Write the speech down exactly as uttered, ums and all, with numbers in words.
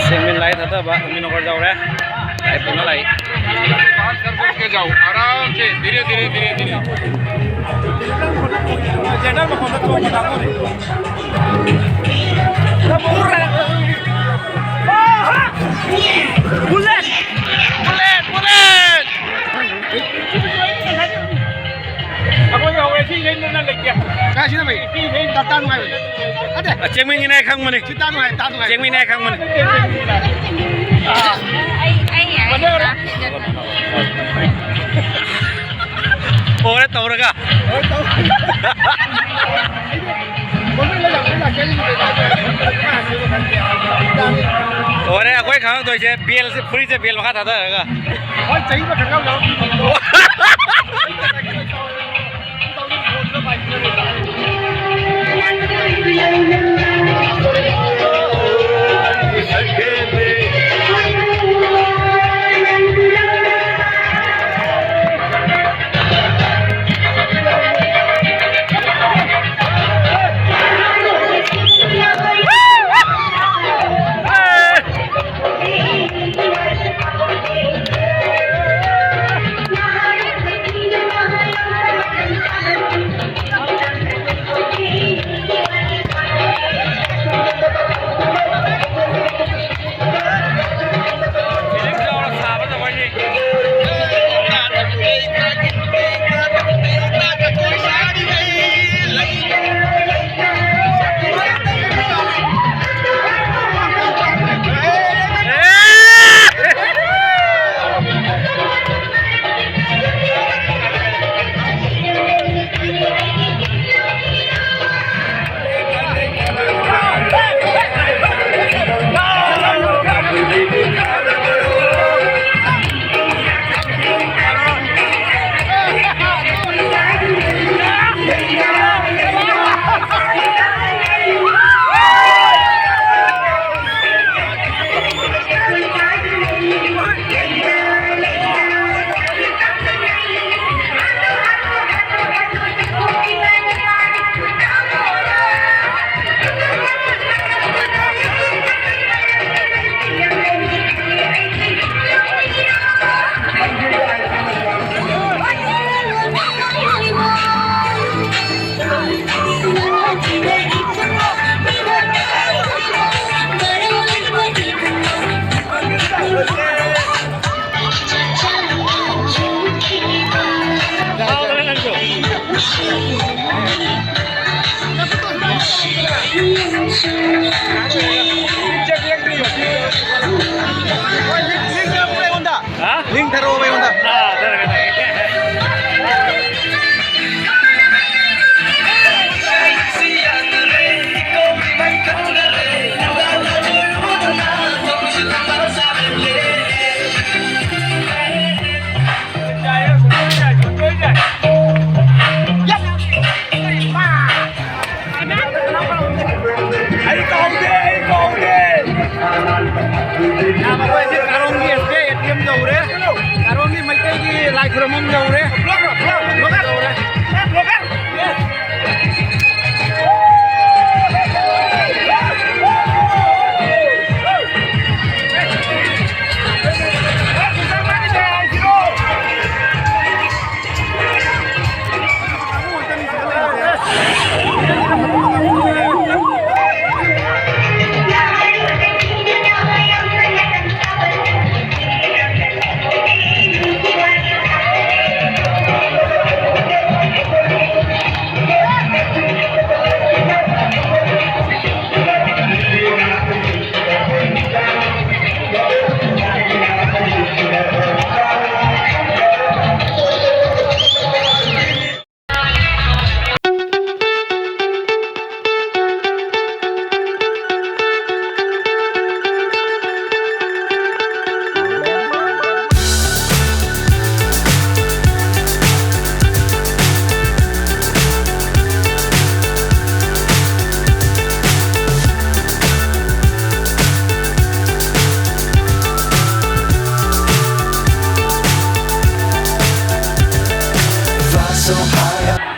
ꯁꯦꯟꯃꯤꯟ ꯂꯥꯏ ꯊꯥꯗꯕ ꯅꯨꯃꯤꯠ ꯅꯒꯔ ꯌꯧꯔꯦ꯫ ꯂꯥꯏ ꯄꯨꯅ ꯂꯥꯛꯏ꯫ ꯄꯥꯟ ꯁꯔꯕꯠ ꯀꯦ ꯖꯥꯎ, ꯑꯔꯥꯝ ꯁꯦ, ꯙꯤꯔꯦ ꯙꯤꯔꯦ ꯙꯤꯔꯦ ꯙꯤꯔꯦ꯫ ꯖꯦꯅꯔꯦꯜ ꯃꯈꯣꯟꯗ ꯆꯣꯡꯕ ꯀꯥꯡꯕꯨꯅꯤ꯫ ꯕꯨꯂꯦꯠ! ꯕꯨꯂꯦꯠ! ꯕꯨꯂꯦꯠ! ꯑꯩꯈꯣꯏ ꯌꯧꯔꯦ, ꯁꯤ ꯏꯁꯩꯗꯨꯅ ꯂꯩꯇꯦ꯫ ꯀꯥꯏꯁꯤꯅ ꯚꯥꯏ? ꯁꯤ ꯏꯁꯩ ꯇꯥ-, ꯇꯥ ꯅꯨꯡꯉꯥꯏꯕꯅꯦ꯫ ꯅꯠꯇꯦ꯫ ꯑ, ꯆꯦꯡꯃꯤꯟꯒꯤꯅꯦ ꯈꯪꯕꯅꯤ꯫ ꯁꯤ ꯇꯥ ꯅꯨꯡꯉꯥꯏ, ꯇꯥ ꯅꯨꯡꯉꯥꯏ꯫ ꯆꯦꯡꯃꯤꯟꯅꯦ ꯈꯪꯕꯅꯤ꯫ ꯑꯥ꯫ ꯑꯩ, ꯑꯩ ꯌꯥꯏ꯫ ꯃꯊꯪ ꯑꯣꯏꯔꯣ꯫ ꯑꯣꯔꯦ ꯇꯧꯔꯒ꯫ ꯑꯣꯔꯦ ꯑꯩꯈꯣꯏ ꯈꯪꯉꯛꯇꯣꯏꯁꯦ ꯕꯦꯜꯁꯦ, ꯐꯨꯔꯤꯠꯁꯦ ꯕꯦꯜ ꯃꯈꯥ ꯊꯥꯗꯔꯒ꯫ ꯍꯣꯏ, ꯆꯍꯤ ꯑꯃꯈꯛ ꯌꯥꯎ-, ꯌꯥꯎꯔꯛꯇꯣꯏꯅꯤ꯫ ꯍꯥ? ꯂꯤꯡ ꯊꯥꯔꯛꯑꯣꯕ ꯑꯩꯉꯣꯟꯗ꯫ ꯑꯥ, ꯊꯥꯔꯛꯀꯦ, ꯊꯥꯔꯛꯀꯦ꯫ ꯑꯩ ꯀꯥꯎꯗꯦ, ꯑꯩ ꯀꯥꯎꯗꯦ꯫ ꯌꯥꯝ ꯑꯩꯈꯣꯏ ꯁꯤ ꯀꯥꯔꯣꯡꯒꯤ S B I A T M ꯌꯧꯔꯦ꯫ ꯀꯥꯔꯣꯡꯒꯤ ꯃꯩꯇꯩꯒꯤ ꯂꯥꯏ ꯈꯨꯔꯨꯝꯐꯝ ꯌꯧꯔꯦ꯫ ꯌꯧꯔꯦ꯫ Fly so high.